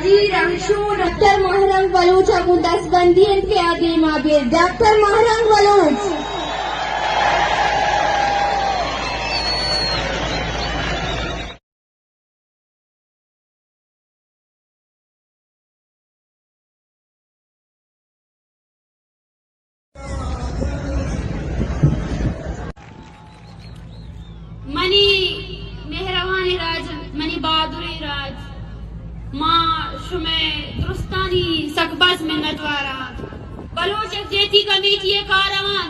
جی رہشون ڈاکٹر ماہرنگ بلوچ ءَ گوں دستبندی انت کہ آ دیما بیت۔ ڈاکٹر ماہرنگ بلوچ۔ منی مہروانیں راج، منی بہادریں راج، ما شمئے درستانی سک باز منتوار آں۔ بلوچ یکجہتی کمیٹی ءِ کاروان،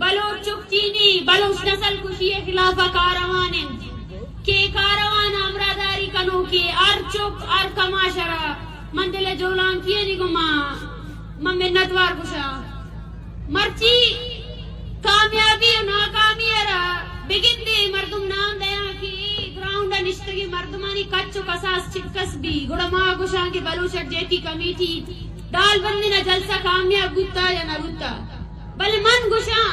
بلوچ چکچینی، بلوچ نسل کشی ءِ خلاف ءَ کاروان انت کہ کاروان ءَ ہمراہداری کنوکیں ہر چک، ہر کماش ءَ را من دل ءِ جہلانکیانی گوما من منتوار گوشاں۔ مرچی کامیابی ءُ ناکامی ءَ را بگندے مردم نام دیاں کہ اے گراؤنڈ ءَ نشتگیں مردمانی کچ ءُ کساس چکس بی، گڑا ما گوشاں کہ بلوچ یکجہتی کمیٹی ڈال بندن ءِ جلسہ کامیاب بوتا یا نہ بوتا؟ بلے من گوشاں،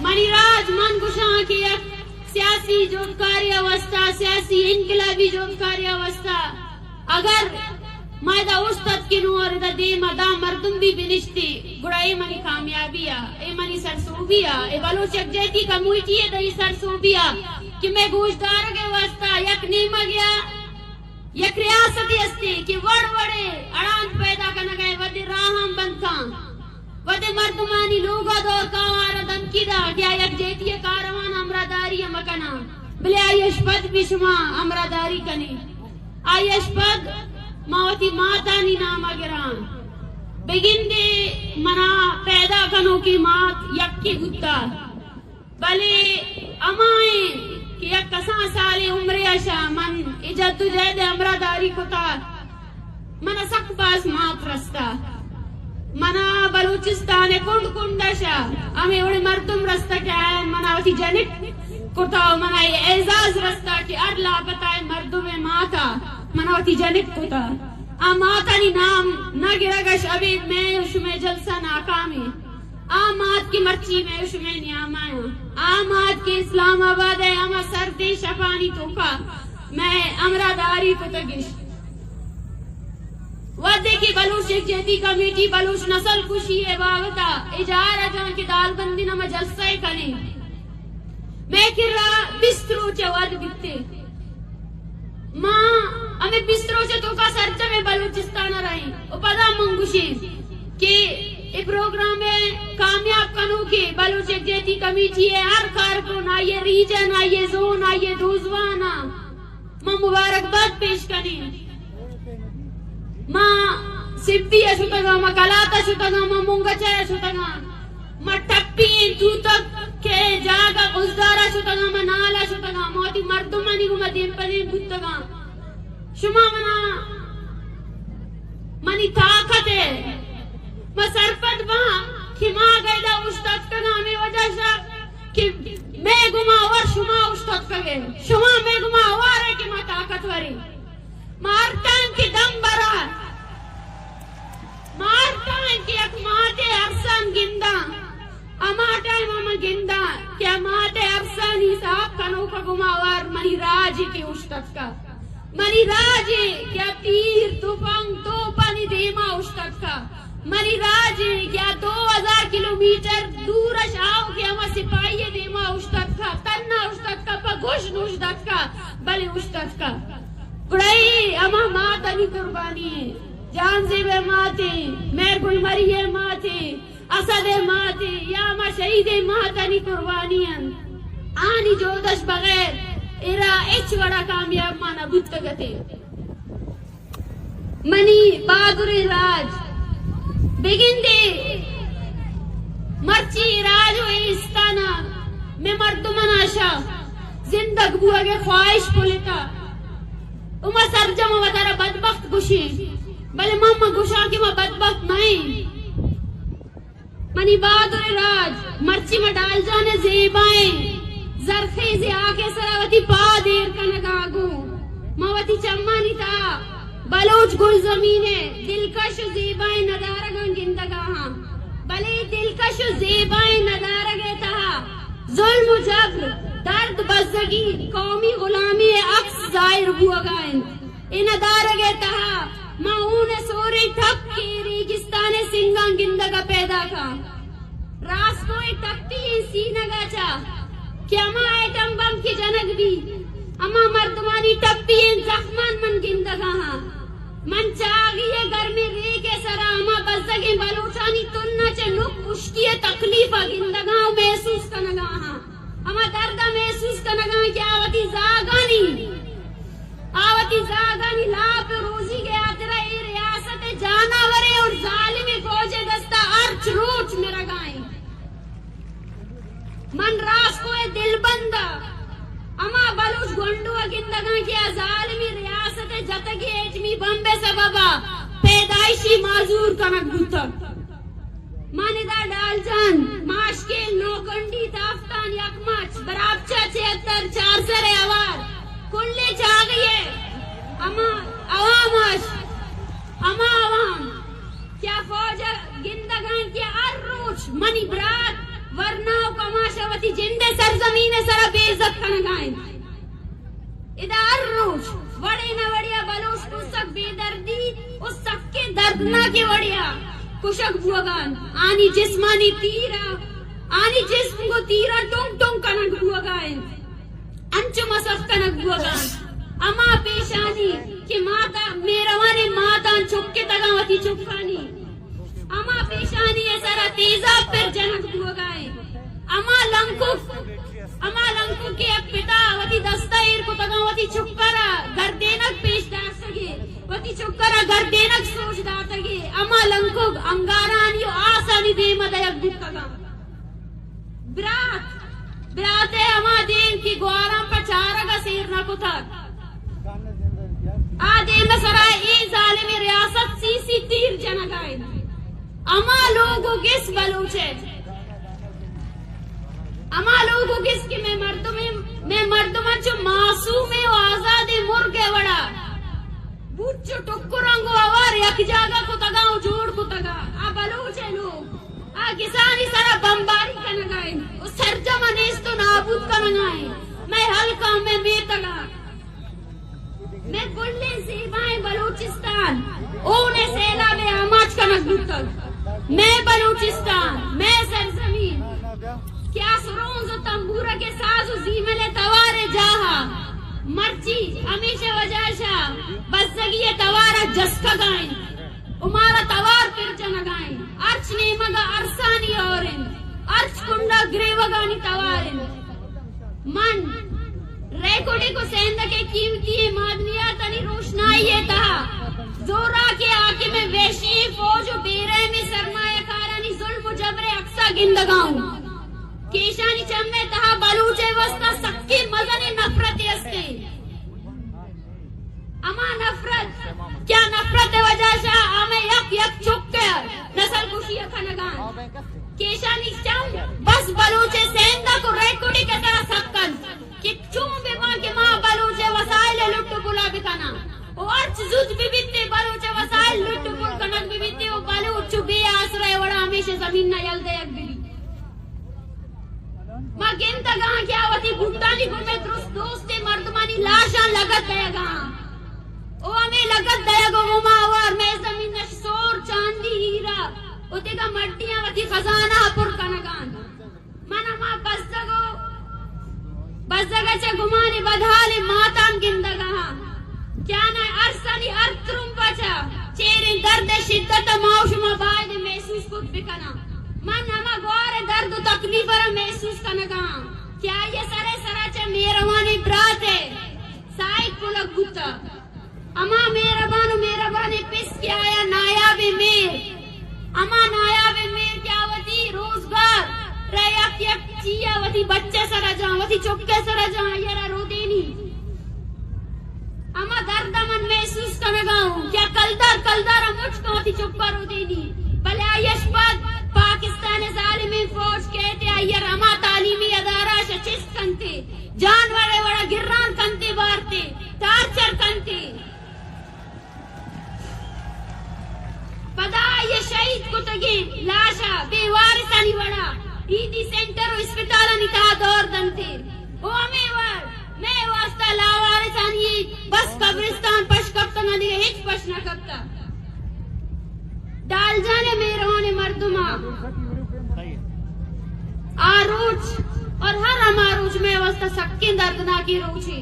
منی راج، من گوشاں کہ یک سیاسی جہدکاری ءِ واسطہ، سیاسی انقلابی جہدکاری ءِ واسطہ اگر ما ادا اوشتاتکیں اور ادا دیم ءَ داں مردم بھی بنشتیں، گڑا اے منی کامیابی ءَ، اے منی سرسوبی ءَ، اے بلوچ یکجہتی کمیٹی ءِ داں سرسوبی ءَ کہ مئے گوشدارگ ءِ واسطہ یک نیمگ ءَ یک ریاستے استے کہ وڑ وڑے اڑاند پیدا کنگ ءَ، وھدے راہاں بند کاں، وھدے مردمانی لوگ ءَ دور کاں، آرا دھمکی دا کہ آ یکجہتی ءِ کاروان ءَ ہمراہداری ءَ مکناں، بلے آئی اش پد بھی شما ہمراہداری کنے۔ آئی اش پد ما وتی ماتانی نام ءَ گراں۔ بگندے منا پیدا کنوکیں مات یکے بوتا۔ بلے ہمائیں کہ یک کسان سالیں عمرے ءَ شا من اے جدوجہد ءِ ہمراہداری کتا، منا سک باز مات رستا، منا بلوچستان ءِ کنڈ کنڈ ءَ شا ہمے وڑیں مردم رستا کہ آیاں منا وتی جنک کتا ءُ منا اے اعزاز رستا کہ ہر لاپتائیں مردم ءِ مات ءَ منا وتی جنک کتا۔ آ ماتانی نام نہ گرگ اش ابید مئے ءُ شمئے جلسہ ناکام ایں۔ آ مات کہ مرچی مئے ءُ شمئے نیام ءَ آں، آ مات کہ اسلام آباد ءِ ہما سردیں شپانی توکا مئے ہمراہداری کتگ اش۔ وھدے کہ بلوچ یکجہتی کمیٹی بلوچ نسل کشی ءِ بابت ءَ اظہار ءَ جاں کہ دالبندی ءَ ما جلسہ ءَ کنیں، مئے کرا بیست روچ ءَ وھد بیتے۔ ما ہمے بیست روچ ءِ توکا سرجمیں بلوچستان ءَ رئیں ءُ پدا من گوشیں کہ اے پروگرام ءِ کامیاب کنوکیں بلوچ یکجہتی کمیٹی ءِ ہر کارکن، آئی ءِ ریجن، آئی ءِ زون، آئی ءِ دوزوانا ما مبارکباد پیش کنیں۔ ما سبی ءَ شتگاں، ما کلات ءَ شتگاں، ما منگچہ ءَ شتگاں۔ ما ٹپی ایں توتک کہ جاگہ گزدار ءَ شتگاں، ما نال ءَ شتگاں، ما وتی مردمانی گوما دیم پہ دیم بوتگاں۔ شما منا منی طاقت ءَ، ما سرپد باں کہ ما اگہ ادا اوشتاتکگاں ہمے وجہ شا کہ مئے گوما ہوار شما اوشتاتکگ ئے، شما مئے گوما ہوار ئے کہ ما طاقتور ایں۔ ما ہر ٹائم کہ دم براں، ما ہر ٹائم کہ یک ماتے ارسان گنداں، ہما ٹائم ءَ من گنداں کہ آ مات ءِ ارسانی ساپ کنوک ءَ گوما ہوار منی راج اے کہ اوشتاتکا، منی راج اے کہ آ تیر، تپنگ، توپانی دیما اوشتاتکا، منی راج اے کہ آ دو ہزار کلومیٹر دور اش آؤکیں ہما سپاہی ءِ دیما اوشتاتکا، تنا اوشتاتکا، پہ گوش نوشتاتکا، بلے اوشتاتکا۔ گڑا اے ہما ماتانی قربانی اے، جان زیب ءِ مات اے، مہر گل مری ءِ مات اے، اسد ءِ مات اے یا ہما شہیدیں ماتانی قربانی انت، آنی جہد اش بغیر اے راہ ہچ وڑا کامیاب ما نہ بوتگ اتیں۔ منی بہادریں راج، بگندے مرچی اے راج ءُ اے استان ءَ مئے مردماں اشاں زندگ بوگ ءِ خواہش پلتا۔ ءُ ما سرجم ءَ وتارا بدبخت گوشیں، بلے من، من گوشاں کہ ما بدبخت نہ ایں۔ منی بہادریں راج، مرچی ما ڈالجان ءِ زیبائیں زرخیزیں ہاک ءِ سرا وتی پاد ایر کنگ ءَ گوں ما وتی چمانی تہا بلوچ گلزمین ءِ دلکش ءُ زیبائیں ندارگاں گندگ ءَ آں، بلے اے دلکش ءُ زیبائیں ندارگ ءِ تہا ظلم ءُ جبر، درد، بزگی، قومی غلامی ءِ عکس ظاہر بوگا انت۔ اے ندارگ ءِ تہا ما ہون ءِ سوریں ٹپ کہ ریگستان ءِ سنگاں گندگ ءَ پیداک آں۔ راسکوئیں ٹپی ایں سینگ ءَ چہ کہ ہما ایٹم بم کہ جنگ بیت، ہما مردمانی ٹپی ایں زخمان من گندگ ءَ آں۔ من چاگی ءِ گرمیں ریک ءِ سرا ہما بزگیں بلوچانی تن ءَ چہ نک ہشکی ءِ تکلیف ءَ گندگ ءَ آں ءُ محسوس کنگ ءَ آں۔ ہما درد ءَ محسوس کنگ ءَ آں کہ آ وتی زاگانی، آ وتی زاگانی لاپ ءُ روزیگ ءِ ہاترا اے ریاست ءِ جانوریں اور ظالمیں فوج ءِ دست ءَ ہرچ روچ مرگ ءَ انت۔ من راسکو ءِ دلبند ءَ ہما بلوچ گونڈو ءَ گندگ ءَ آں کہ آ ظالمیں ریاست ءِ جتگیں ایٹمی بمب ءِ سبب ءَ پیدائشی معذور کنگ بوتگ۔ من ادا ڈال جان، ماشکیل، نوکنڈی، تافتان، یکماچ، براپچہ، چہتر، چارسر ءِ ہوار، کلیں چاگی ءِ ہما عوام اش، ہما عوام کہ آ فوج ءَ گندگ ءَ انت کہ ہر روچ منی برات ورنا ءُ کماش ءَ وتی جند ءِ سرزمین ءِ سرا بے عزت کنگ ءَ انت۔ ادا ہر روچ وڑے نہ وڑے ءَ بلوچ تو سک بے دردی ءُ سکیں دردناکیں وڑے ءَ کشگ بوگ ءَ انت۔ آنی جسمانی تیر ءَ، آنی جسم گوں تیراں ٹنگ ٹنگ کنگ بوگ ءَ انت۔ انچو مسخ کنگ بوگ ءَ انت۔ ہما پیشانی کہ ماتا، مہروانیں ماتاں چک اتگ آں وتی چکانی، ہما پیشانی ءِ سرا تیزاب پر جنگ بوگ ءَ انت۔ ہما لنکک، ہما لنکک کہ یک پتا وتی دست ءَ ایر کتگ آں وتی چک ءَ را گردینگ پیش داشتگ ئے، وتی چک ءَ را گردینگ سوج داتگ ئے، ہما لنکک انگارانی ءُ آسانی دیم ءَ دئیگ بوتگ آں۔ برات، برات ءِ ہما دیم کہ گواراں پہ چارگ ءَ سیر نہ کتگ۔ آ دیم ءِ سرا اے ظالمیں ریاست سی سی تیر جنگ ءَ انت۔ ہما لوگ ءُ گس بلوچ ءِ، ہما لوگ ءُ گس کہ مئے مردمیں، مئے مردماں چو معصومیں ءُ آزادیں مرگ ءِ وڑا بوت چو ٹکراں گوں ہوار یک جاگہ کتگ آں ءُ جوڑ کتگ آں۔ آ بلوچ ءِ لوگ آ گسانی سرا بمباری کنگ ءَ انت ءُ سرجم ءَ نیست ءُ نابود کنگ ءَ انت۔ مئے ہلک ءَ، مئے میتگ ءَ، مئے کلیں زیبائیں بلوچستان ہون ءِ سیلاب ءَ آماچ کنگ بوتگ۔ مئے بلوچستان، مئے سرزمین کہ آ سرونز ءُ تمبورگ ءِ ساز ءُ زیمل ءِ توار ءِ جاہ ءَ مرچی ہمیش ءِ وجہ ءَ شہ بزگی ءِ توار ءَ جسکگ ءَ انت۔ ءُ مارا توار پر جنگ ءَ انت۔ ہرچ نیمگ ءَ ارسانی ہور انت، ہرچ کنڈ ءَ گریوگانی توار انت۔ من ریکوڈک ءُ سیندک ءِ قیمتی ئیں معدنیاتانی روشنائی ءِ تہا زوراکیں حاکم ءِ وحشی فوج ءُ بے رحمیں سرمایہ کارانی ظلم ءُ جبر ءِ عکس ءَ گندگ ءَ اوں کہ ایشانی چم ءِ تہا بلوچ ءِ واستہ سکیں مزنیں نفرتے است انت۔ ہما نفرت، کہ آ نفرت ءِ وجہ شہ ہمے یک یک چک ءِ نسل کشی ءَ کنگ ءَ انت۔ کہ ایشانی چم بس بلوچ ءِ سیندک ءُ ریکوڈک ءِ تہا سک انت کہ چون بہ باں کہ ما بلوچ ءِ وسائل ءَ لٹ ءُ پلا بہ کناں ءُ ہرچ زوت بہ بیت ءُ بلوچ ءِ وسائل لٹ ءُ پل کنگ بہ بیت ءُ بلوچ چو بے آسرا ءِ وڑا ہمیش ءَ زمین ءَ یل دئیگ بہ بیت۔ ما گندگ ءَ آں کہ آ وتی بوٹانی گوما درست دوستیں مردمانی لاشاں لگت دئیگ ءَ آں۔ او ہمے لگت دئیگ ءَ گوما ہوار مئے زمین اش سور، چاندی، ہیرا ءُ دگہ مڈیاں وتی خزانہ ءَ پر کنگ ءَ انت۔ من ہما بزگ ءُ بزگ ءَ چہ گمان بدحالیں ماتاں گندگ ءَ آں کہ آناں ارسانی ہر ترمپ ءَ چہ چیریں درد ءِ شدت ءَ ما ءُ شما باید محسوس کت بہ کناں۔ من ہما گوار ءِ درد ءُ تکلیف ءَ را محسوس کنگ ءَ آں کہ آئی ءِ سر ءِ سرا چہ مہروانیں برات ءِ ساہگ پلگ بوتگ۔ ہما مہربان ءُ مہربانیں پس کہ آیاں نایابیں مہر، ہما نایابیں مہر کہ آ وتی روزگار را یک یک چی ءَ وتی بچ ءِ سرا جاں، وتی چک ءِ سرا جاں، آئی ءَ را رودینی۔ ہما درد ءَ من محسوس کنگ ءَ اوں کہ آ کلدار کلدار ءَ مچ کن وتی چک ءَ رودینی، بلے آئی اش پد پاکستان ءِ ظالمیں فوج کئیت ءُ آئی ءَ را ہما تعلیمی ادارہ اش چست کنت ءُ جانور ءِ وڑا گران کنت ءُ بارت ءُ ٹارچر کنت ءُ پدا آئی ءِ شہید کتگیں لاش ءَ بے وارثانی وڑا عیدی سینٹر ءُ اسپتالانی تہا دور دنت ءُ ہمے وڑ مئے واستہ لاوارثانی بس قبرستان پش کپتگ، دگہ ہچ پش نہ کپتگ۔ ڈالجان ءِ مہروان مردماں، آ روچ اور ہر ہما روچ مئے واسطہ سکیں دردناکیں روچے،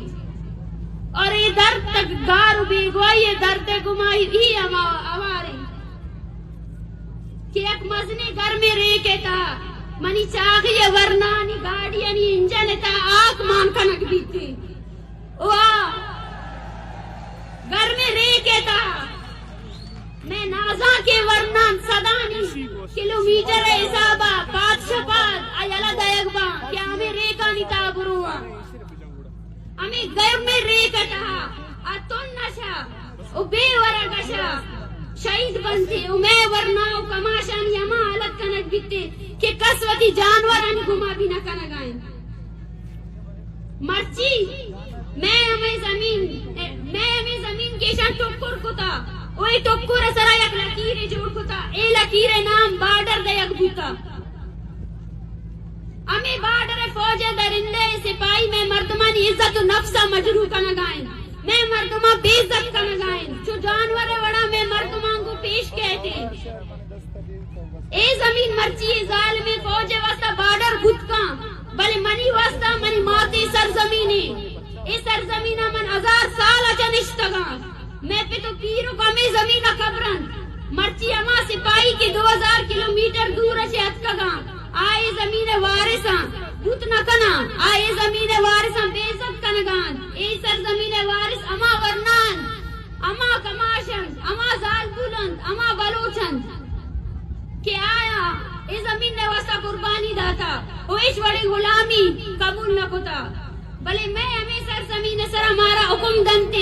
اور اے درد تک گار و بیگواہی ءِ درد ءِ گماہی ہی ہما ہواریں کہ یک مزنیں گرمیں ریک ءِ تہا منی چاغی ءِ ورنانی گاڑیانی انجن ءِ تہا آک مان کنگ بیت۔ وا گرمیں ریک ءِ تہا مئے نازانکیں ورنان سدانی کلومیٹر ءِ حساب ءَ پاد شپاد ءَ یلہ دئیگ باں کہ ہمے ریکانی تہا برواں۔ ہمے گرمیں ریک ءِ تہا آ تن اش ءُ بے ورگ اش ءَ شہید بنت ءُ مئے ورنا ءُ کماشانی ہما حالت کنگ بیت کہ کس وتی جانورانی گما بھی نہ کنگ ءَ انت۔ مرچی مئے ہمے زمین، مئے ہمے زمین کہ ایشاں ٹکر کتا ءُ اے ٹکر ءِ سرا یک لکیرے جوڑ کتا، اے لکیر ءِ نام بارڈر دئیگ بوتا۔ ہمے بارڈر ءِ فوج ءِ درندہ ءُ سپاہی مئے مردمانی عزت ءُ نفس ءَ مجروح کنگ ءَ انت، مئے مردماں بے عزت کنگ ءَ انت، چو جانور ءِ وڑا مئے مردماں گوں پیش کئیت۔ اے زمین مرچی اے ظالمیں فوج ءِ واسطہ بارڈر بوت کن، بلے منی واسطہ منی ماتیں سرزمینے۔ اے سرزمین ءَ من ہزار سال ءَ چہ نشتگاں۔ مئے پت ءُ پیرک ہمے زمین ءَ قبر انت۔ مرچی ہما سپاہی کہ دو ہزار کلومیٹر دور ءَ چہ اتکگاں، آ اے زمین ءِ وارثاں بوت نہ کناں، آ اے زمین ءِ وارثاں بے عزت کنگا انت۔ اے سرزمین ءِ وارث ہما ورنا انت، ہما کماش انت، ہما زالبول انت، ہما بلوچ انت کہ آیاں اے زمین ءِ واسطہ قربانی داتا ءُ ہچ وڑیں غلامی قبول نہ کتا۔ بلے مئے ہمے سرزمین ءِ سرا مارا حکم دنت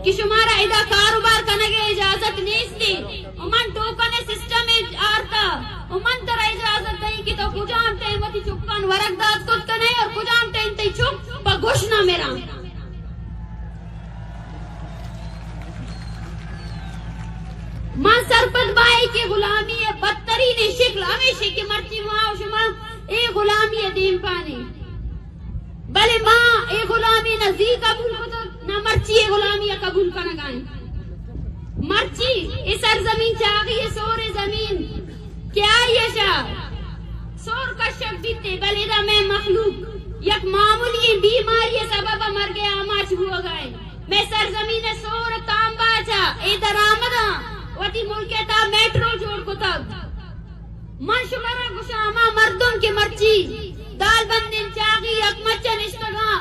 کہ شمارا ادا کاروبار کنگ ءِ اجازت نیست ءُ من ٹوکن ءِ سسٹم ءَ آرتا ءُ من ترا اجازت دئیں کہ تو کجام ٹائم وتی چکان ورگ دات کت کنئے اور کجام ٹائم تئی چک پہ گشنا مراں۔ من سرپد باں کہ غلامی ءِ بدترین شکل ہمیش کہ مرچی ما ءُ شما اے غلامی ءِ دیمپان ایں۔ بلے ما اے غلامی نہ زی قبول کتگ، نہ مرچی اے غلامی ءَ قبول کنگا ایں۔ مرچی اے سرزمین چاغی ءِ سور ءِ زمین کہ آئی ءَ شہ سور کشگ بیت، بلے ادا مئے مخلوق یک معمولی بیماری ءِ سبب ءَ مرگ ءِ آماچ بوگا ایں۔ مئے سرزمین ءِ سور ءُ تامبا ءَ چہ اے درآمداں وتی ملک ءِ تہا میٹرو جوڑ کتگ۔ من شمارا گوشاں، ہما مردم کہ مرچی دالبندیں چاغی یک مچ ءَ نشتگاں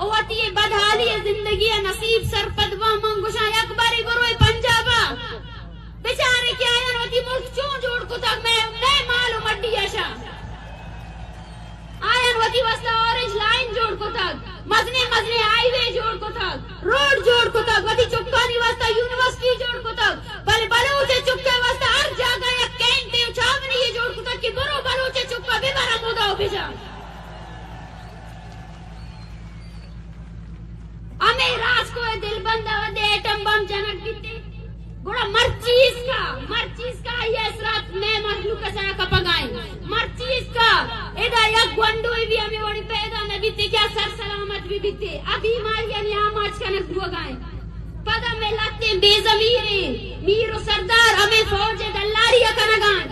ءُ وتی اے بدحالی ءِ زندگی ءِ نصیب سرپد باں، من گوشاں، یک بارے برو اے پنجاب ءَ بچارے کہ آیاں وتی ملک چون جوڑ کتگ، مئے، مئے مال ءُ مڈی ءَ شہ آیاں وتی واسطہ اورنج لائن جوڑ کتگ، مزنیں مزنیں ہائی وے جوڑ کتگ، روڈ جوڑ کتگ، وتی چکانی واسطہ یونیورسٹی جوڑ کتگ، بلے بلوچ ءِ چک ءِ واسطہ ہر جاگہ یک کینٹے ءُ چھاونی یے جوڑ کتگ کہ برو بلوچ ءِ چک ءَ ببر ہمودا ءُ بجا۔ ہمے راسکو ءِ دلبند ءَ وھدے ایٹم بم جنگ بیت، گڑا مرچی اسکا، مرچی اسکا آئی ءِ اثرات مئے مخلوق ءِ سرا کپگا انت۔ مرچی اسکا ادا یک گونڈوے بھی ہمے وڑی پیدا نہ بیت کہ آ سر سلامت بہ بیت۔ آ بیماریانی آماچ کنگ بوگا انت۔ پدا مئے لھتیں بے ضمیریں میر ءُ سردار ہمے فوج ءِ دلاری ءَ کنگا انت۔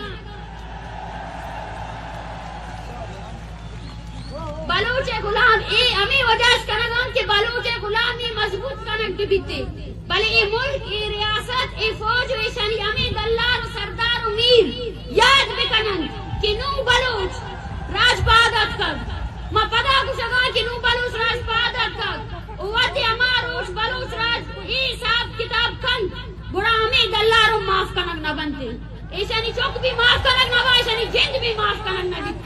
بلوچ ءِ غلام اے ہمے وجہ اش کنگ ءَ انت کہ بلوچ ءِ غلامی مضبوط کنگ بہ بیت، بلے اے ملک، اے ریاست، اے فوج ءُ ایشانی ہمے دلار ءُ سردار ءُ میر یاد بہ کن انت کہ نوں بلوچ راج پاد اتکگ۔ ما پدا گوشگ ءَ آں کہ نوں بلوچ راج پاد اتکگ ءُ وھدے ہما روچ بلوچ راج اے حساب کتاب کنت، گڑا ہمے دلار ءَ معاف کنگ نہ بنت۔ ایشانی چک بھی معاف کنگ نہ با، ایشانی جند بھی معاف کنگ نہ بیت۔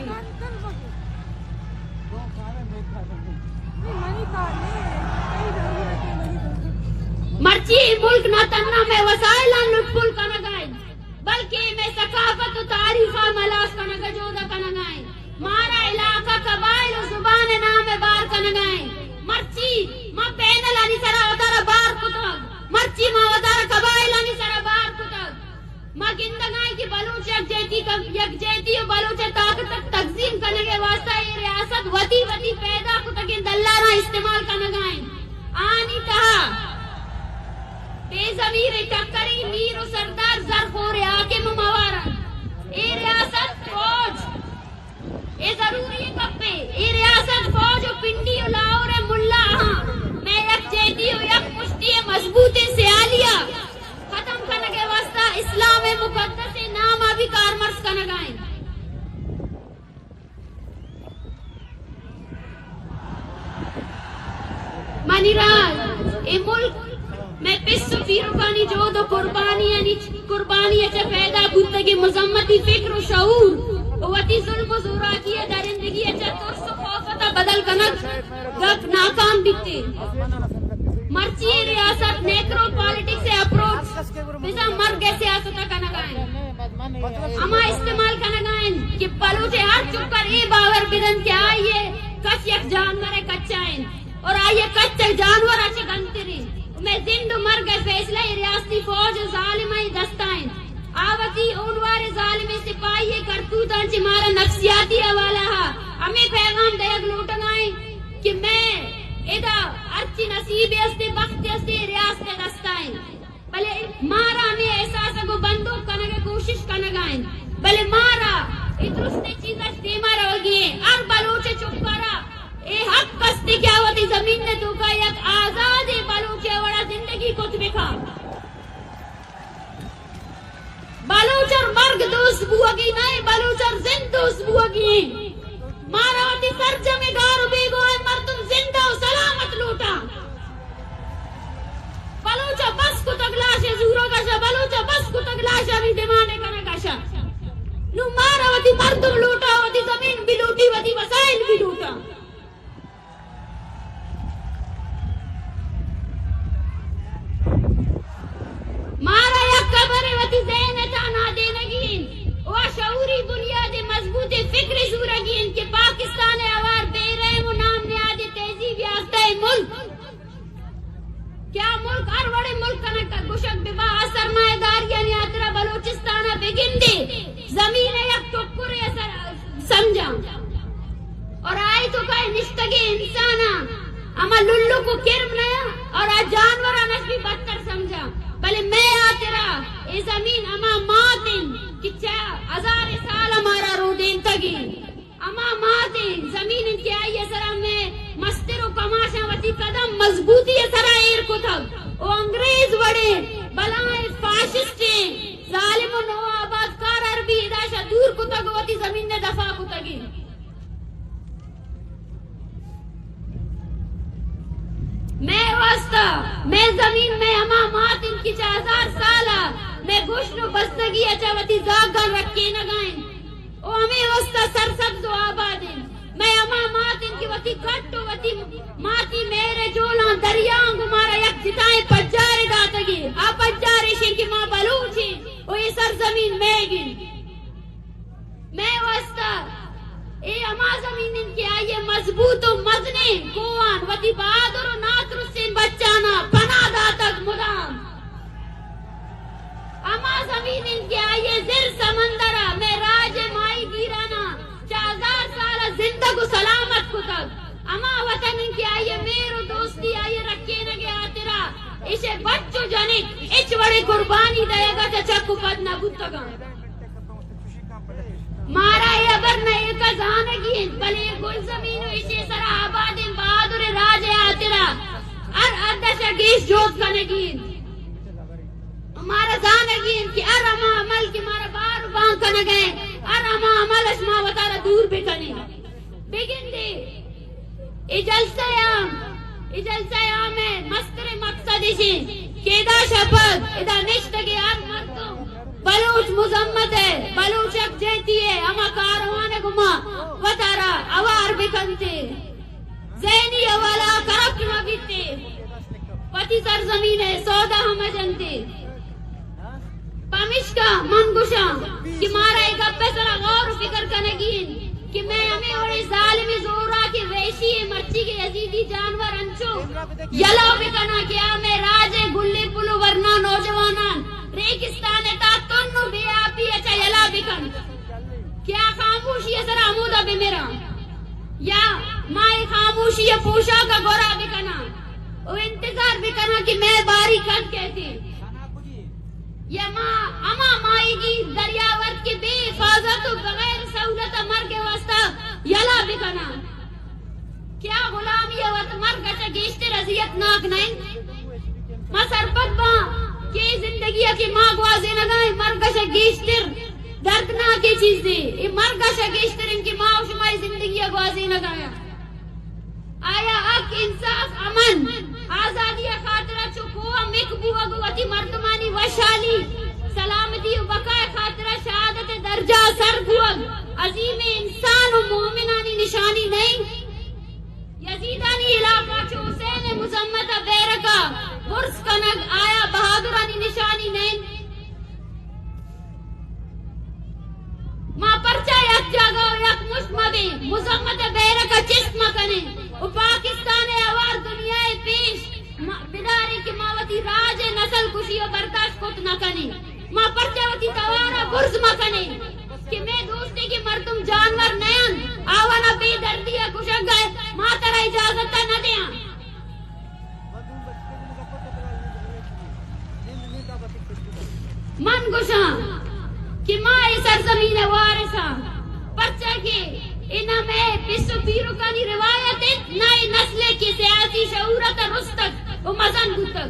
مرچی اے ملک نہ تھنا مئے وسائلاں لٹ پل کنگ ءَ انت، بلکہ اے مئے ثقافت ءُ تاریخ ءَ ہلاس کنگ ءَ جہد ءَ کنگ ءَ انت۔ مارا علاقہ، قبائل ءُ زبان ءِ نام ءَ بار کنگ ءَ انت۔ مرچی ما پینلانی سرا وتارا بار کتگ، مرچی ما وتارا قبائلانی سرا بار کتگ۔ ما گندگ ءَ ایں کہ بلوچ یکجہتی کم-، یکجہتی ءُ بلوچ ءِ طاقت ءِ تقسیم کنگ ءِ واستہ اے ریاست وتی وتی پیدا کتگیں دلالاں استعمال کنگ ءَ انت۔ آنی تہا ضمیر ءِ ٹکری میر ءُ سردار زرخور ءِ حاکم ءُ موار اَنت۔ اے ریاست فوج، اے ضروری گپے، اے ریاست فوج ءُ پنڈی ءُ لاہور ءِ ملا آں۔ مئے یکجہتی ءُ یک پشتی ءِ مضبوطیں سیالی ءَ ختم کنگ ءِ واستہ اسلام ءِ مقدسیں نام ءَ بھی کارمرز کنگ ءَ اِنت۔ منی راج، اے ملک مئے پس ءُ پیرکانی جہد ءُ قربانیانی، قربانی ءَ چہ پیدا بوتگیں مزمتی فکر ءُ شعور ءُ وتی ظلم ءُ زوراکی ءِ درندگی ءَ چہ ترس ءُ خوف ءَ بدل کنگ ءَ ناکام بیت۔ مرچی اے ریاست نیکرو پالیٹکس ءِ اپروچ بزاں مرگ ءِ سیاست ءَ کنگ ءَ اِنت۔ ہما استعمال کنگ ءَ اِنت کہ بلوچ ءِ ہر چکر اے باور بدنت کہ آئی ءِ کچ یک جانور ءِ کچ ءَ اِنت اور آئی ءِ کچ چہ جانور ءَ چہ گنتر اِنت۔ مئے زند ءُ مرگ ءِ فیصلہ اے ریاستی فوج ءِ ظالمانی دست ءَ اِنت۔ آ وتی ہونواریں ظالمیں سپاہی ءِ کرتوتاں چہ مارا نفسیاتی حوالہ ءَ ہمے پیغام دئیگ لوٹگ ءَ اِنت کہ مئے ادا ہرچی نصیب است، بخت است، اے ریاست ءِ دست ءَ اِنت۔ بلے مارا ہمے احساس ءَ گوں بندوک کنگ ءِ کوشش کنگ ءَ اِنت، بلے مارا اے درستیں چیز اش دیما روگی اِنت۔ ہر بلوچ ءِ چک ءَ را اے حق است کہ آ وتی زمین ءِ توکا یک آزادیں بلوچ ءِ وڑا زندگی کت بکا۔ بلوچ ءَ مرگ دوست بوگی نہ، بلوچ ءَ زند دوست بوگی اِنت۔ مارا وتی سرجمیں گار ءُ بیگواہیں مردم زندہ ءُ سلامت لوٹاں۔ بلوچ ءَ بس کتگ لاش ءِ زورگ ءَ شہ، بلوچ ءَ بس کتگ لاشانی ڈیمانڈ ءِ کنگ ءَ شہ۔ نوں مارا وتی مردم لوٹاں، وتی زمین بھی لوٹی، وتی وسائل بھی لوٹاں۔ مارا یک خبرے وتی ذہن ءِ تہا نادینگی اِنت ءُ آ شعوری بنیاد ءِ مضبوطیں فکرے زورگی اِنت کہ پاکستان ءِ ہوار بے رحم ءُ نام نہادیں تہذیب یافتہ ملک، کہ آ ملک ہر وڑیں ملک کنگ ءَ گوشگ بہ باں، آ سرمایہ داریانی ہاترا بلوچستان ءَ بگندے زمین ءِ یک ٹکرے ءَ سر سمجھاں۔ اور آئی توکا نشتگیں انساناں ہما للک ءُ کرم نیا اور آ جانوران اش بھی بدتر سمجھاں۔ بلے مئے ہاترا اے زمین ہما مات اِنت کہ چہ ہزار سال مارا رودینتگی۔ ہما مات اِنت، زمین اِنت کہ آئی ءِ سرا مئے مستر ءُ کماشاں وتی قدم مضبوطی ءِ سرا ایر کتگ ءُ انگریز وڑیں بلاہیں فاشسٹیں ظالم ءُ نوآبادکار عربی ادا شہ دور کتگ ءُ وتی زمین ءَ دفاع کتگ اِنت۔ مئے واسطہ، مئے زمین، مئے ہما مات اِنت کہ چہ ہزار سال ءَ مئے گوشن ءُ بستگی ءَ چہ وتی زاگاں رکینگ ءَ اِنت ءُ ہمے واسطہ سرسبز ءُ آباد اِنت۔ مئے ہما مات اِنت کہ وتی کٹ ءُ وتی ماتی مہر ءِ جولاں دریاں گوں مارا یک جتائیں پجارے داتگ ئے۔ آ پجار ایش اِنت کہ ما بلوچ ایں ءُ اے سرزمین مئیگ اِنت۔ مئے واسطہ اے ہما زمین اِنت کہ آئی ءَ مضبوط ءُ مزنیں کوہان وتی بہادر ءُ ناترسیں بچاناں پناہ داتگ مدام۔ ہما زمین اِنت کہ آئی ءَ زر سمندر ءَ مئے راج ءِ ماہی گیراناں چہ ہزار سال ءَ زندگ ءُ سلامت کتگ۔ ہما وطن اِنت کہ آئی ءِ مہر ءُ دوستی، آئی ءِ رکینگ ءِ ہاترا ایشی ءِ بچ ءُ جنک ہچ وڑیں قربانی دئیگ ءَ چہ چک ءُ پد نہ بوتگ اَنت۔ مارا اے ہبر نہ ایوک ءَ زانگی اِنت، بلے اے گلزمین ءُ ایشی ءِ سرا آبادیں بہادریں راج ءِ ہاترا ہر حد ءَ شہ گیش جہد کنگی اِنت۔ مارا زانگی اِنت کہ ہر ہما عمل کہ مارا بار ءُ بان کنگ ءَ اِنت، ہر ہما عمل اش ما وتارا دور بکنیں۔ بگندے اے جلسہ عام، اے جلسہ عام ءِ مستریں مقصد ایش اِنت کہ ادا شہ پد ادا نشتگیں ہر مردم بلوچ مزمت ءِ، بلوچ یکجہتی ءِ ہما کاروان ءَ گوما وتارا ہوار بکنت ءُ ذہنی حوالہ ءَ کرپٹ مہ بیت ءُ وتی سرزمین ءِ سودا ءَ مہ جنت ءُ پمیشکا من گوشاں کہ مارا اے گپ ءِ سرا غور ءُ فکر کنگی اِنت کہ مئے ہمے وڑیں ظالمیں زوراکیں وحشی ءُ مرچیگیں یزیدی جانور انچو یلہ بکناں کہ آ مئے راج ءِ گلیں پل ءُ ورنا نوجواناں ریگستان ءِ تہا تن ءُ بے آپی ءَ چہ یلہ بکنت کہ آ خاموشی ءِ سرا ہمودا بمراں، یا ما اے خاموشی ءِ پوشاک ءَ گورا بکناں ءُ انتظار بکناں کہ مئے باری کد کئیت۔ یا ما ہما ماہیگیر دریاورد کہ بے حفاظت و بغیر سہولت ء مرگ ء واسطہ یلہ بکناں؟ کیا غلامی ء وت مرگ ء چہ گیشتر اذیت ناک نہ انت؟ ما سرپد باں کہ اے زندگی ء کہ ما گوازینگ ء ایں، مرگ ء چہ گیشتر دردناکیں چیزے۔ اے مرگ ء چہ گیشتر انت کہ ما و شما اے زندگی ء گوازینگ ء آں۔ آیا حق، انصاف، امن، آزادی ء خاطرا چو کوہ ء مک بوگ و وتی مردمانی وشحالی، سلامتی و بقا ء خاطرا شہادت ء درجہ ء سر بوگ عظیمیں انسان و مومنانی نشانی نہ انت؟ یزیدانی علاقہ چو حسین ء مذمت ء بیرک ء برز کنگ آیا بہادرانی نشانی نہ انت؟ ما پرچا یک جاگہ و یک مشت مہ بیں، مذمت ء بیرک ء چست مہ کنیں و پاکستان ء ہوار دنیا ء پیش ما بداریں کہ ما وتی راج ء نسل کشی ء برداشت کت نہ کنیں؟ ما پرچا وتی توار ء برز مہ کنیں کہ مئے دوستیں کہ مردم جانور نہ انت، آوان ء بے دردی ء کشگ ء ما ترا اجازت ء نہ دیاں؟ من گوشاں کہ ما اے سرزمین ء وارث آں، پرچا کہ اے نہ مئے پس و پیرکانی روایت انت، نہ اے نسلے کہ سیاسی شعور ء تہ رستگ و مزن بوتگ۔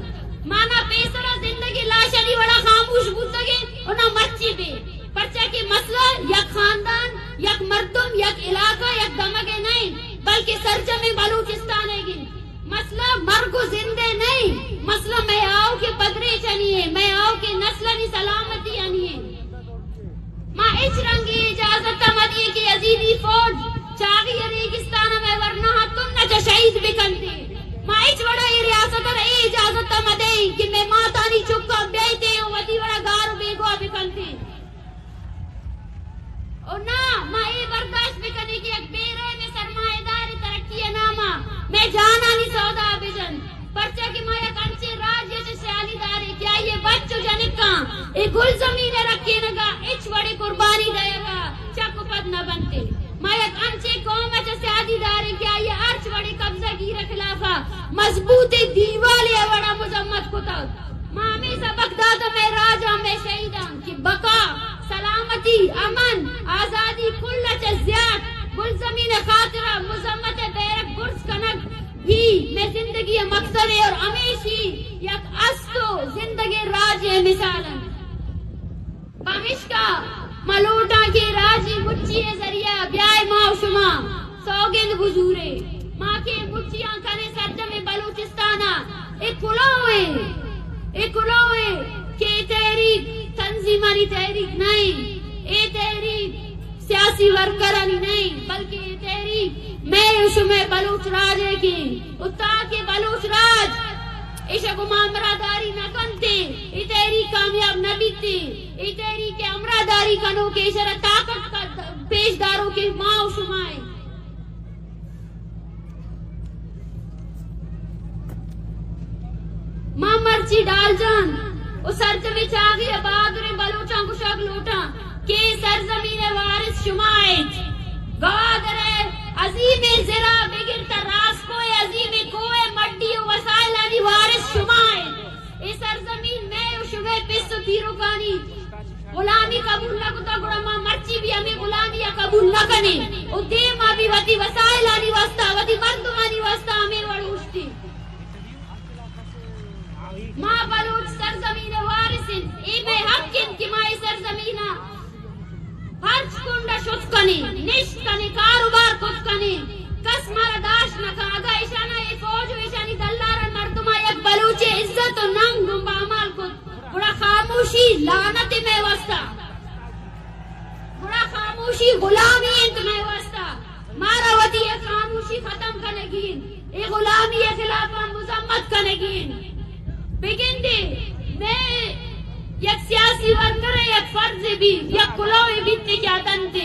ما نہ پیسرا زندگیں لاشانی وڑا خاموش بوتگیں و نہ مرچی بیں، پرچا کہ مسئلہ یک خاندان، یک مردم، یک علاقہ، یک دمگے نہ انت، بلکہ سرجمیں بلوچستان ئیگ انت۔ مسئلہ مرگ و زندے نہ انت، مسئلہ مئے آؤکیں پدریچانی انت، مئے آؤکیں نسلانی سلامتیانی انت۔ ما ہچ رنگیں اجازت ء مہ دییں کہ یزیدی فوج چاغی ء ریگستان ء مئے ورناہاں تن ء چہ شہید بکنت۔ ما ہچ وڑا اے ریاست ء را اے اجازت ء مہ دئیں کہ مئے ماتانی چکاں بیایت ء وتی وڑا گار و بیگواہ بکنت۔ و نہ، ما اے برداشت بکنیں کہ یک بے رحمیں سرمایہ دارے ترقی ء نام ء مئے جانانی سودا ء بجنت، پرچا کہ ما یک انچیں راجے ء چہ سیالی داریں کہ آئی ء بچ و جنکاں اے گلزمین ء رکینگ ء ہچ وڑیں قربانی دئیگ ء چک و پد نہ بنت۔ ما یک انچیں قوم ء چہ سیادی داریں کہ آئی ء ہرچ وڑیں قبضہ گیر ء خلاف ء مضبوطیں دیوالے ء وڑا مذمت کتگ۔ ما ہمے سبق داتہ مئے راجاں، مئے شہیداں کہ بقا، سلامتی، امن، آزادی کل ء چہ زیات گلزمین ء خاطرا مذمت ء بیرک برز کنگ ہی مئے زندگی ء مقصد ء اور ہمیشی یک است و زندگیں راجے ء مثال انت۔ پمیشکا ما لوٹاں کہ راجی مچی ء ذریعہ بیائے ما و شما سوگند بزوریں۔ ما کہ مچیاں کنیں سرجمیں بلوچستان ء اے کلوہ ایں، اے کلوہ ایں کہ اے تحریک تنظیمانی تحریک نہ ایں، اے تحریک سیاسی ورکرانی نہ ایں، بلکہ اے تحریک مئے و شمئے بلوچ راج ء کہ و تاکہ بلوچ راج ایشا گوں ما ہمراہداری نہ کنت، اے تحریک کامیاب نہ بیت، اے تحریک ء ہمراہداری کنوک ایشرا طاقت پیش داروک ما و شما ایں۔ ما مرچی ڈال جان و سرجمیں چاغی ء بہادریں بلوچاں گشگ لوٹاں کہ اے سرزمین ء وارث شما ایت۔ گوادر ء عظیمیں زرا بگر تا راسکو ء عظیمیں کوہ ء مڈی و وسائلانی وارث شما ایت۔ اے سرزمین مئے و شمئے پس و پیرکانی غلامی قبول نہ کتگ، گڑا ما مرچی بھی ہمے غلامی ء قبول نہ کنیں و دیما بھی وتی وسائلانی واسطہ، وتی مردمانی واسطہ ہمے وڑ اوشتیں۔ ما بلوچ سرزمین ء وارث انت، اے مئے حق انت کہ ما اے سرزمین ء ہرچ کنڈ ء شت کنیں، نشت کنیں، کاروبار کت کنیں، کس مارا داشت نہ کن۔ اگاں ایشاناں اے فوج و ایشانی دلاران مردماں یک بلوچے عزت و ننگ گوں پامال کت، گڑا خاموشی لعنت مئے واسطہ، گڑا خاموشی غلامی انت مئے واسطہ۔ مارا وتی اے خاموشی ختم کنگی انت، اے غلامی ء خلاف ء مذمت کنگی انت۔ بگندے مئے یک سیاسی ورکر ء یک فرض بی، یک کلوہ بیت کہ اتنت۔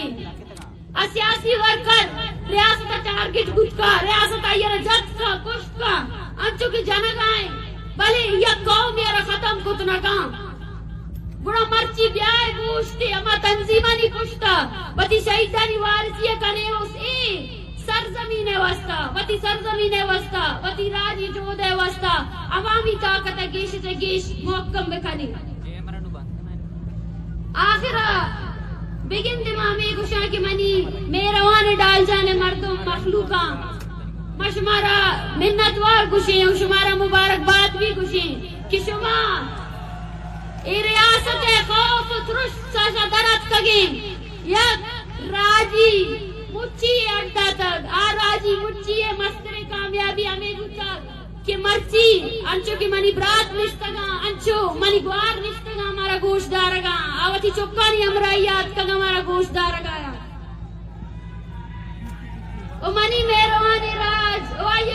ء سیاسی ورکر ریاست ء ٹارگٹ بوت کا، ریاست آئی ء را جت کا، کشت کا، انچو کہ جنگ ء انت، بلے یک قومے ء را ختم کت نہ کن۔ گڑا مرچی بیائے گوشتے ہما تنظیمانی پشت ء وتی شہیدانی وارثی ء کنے، اس اے سرزمین ء واسطہ، وتی سرزمین ء واسطہ، وتی راجی جہد ء واسطہ عوامی طاقت ء گیش چہ گیش محکم بکنیں۔ آخر ءَ بگندے ما ہمے گوشاں کہ منی مہروان ڈال جان ءِ مردم، مخلوقاں، ما شمارا منتوار گوشیں و شمارا مبارکباد بھی گوشیں کہ شما اے ریاست ءِ خوف و ترس ءَ چہ در اتکگیں، یک راجی مچی ءِ اڈ داتگ۔ آ راجی مچی ءِ مستریں کامیابی ہمے بوتگ کہ مرچی انچو کہ منی برات نشتگاں، انچو منی گوار نشتگاں، مارا گوش دارگاں، آ وتی چکانی ہمراہی ءَ اتکگاں، مارا گوش دارگاں۔ و منی مہروانیں راج و آئی ءِ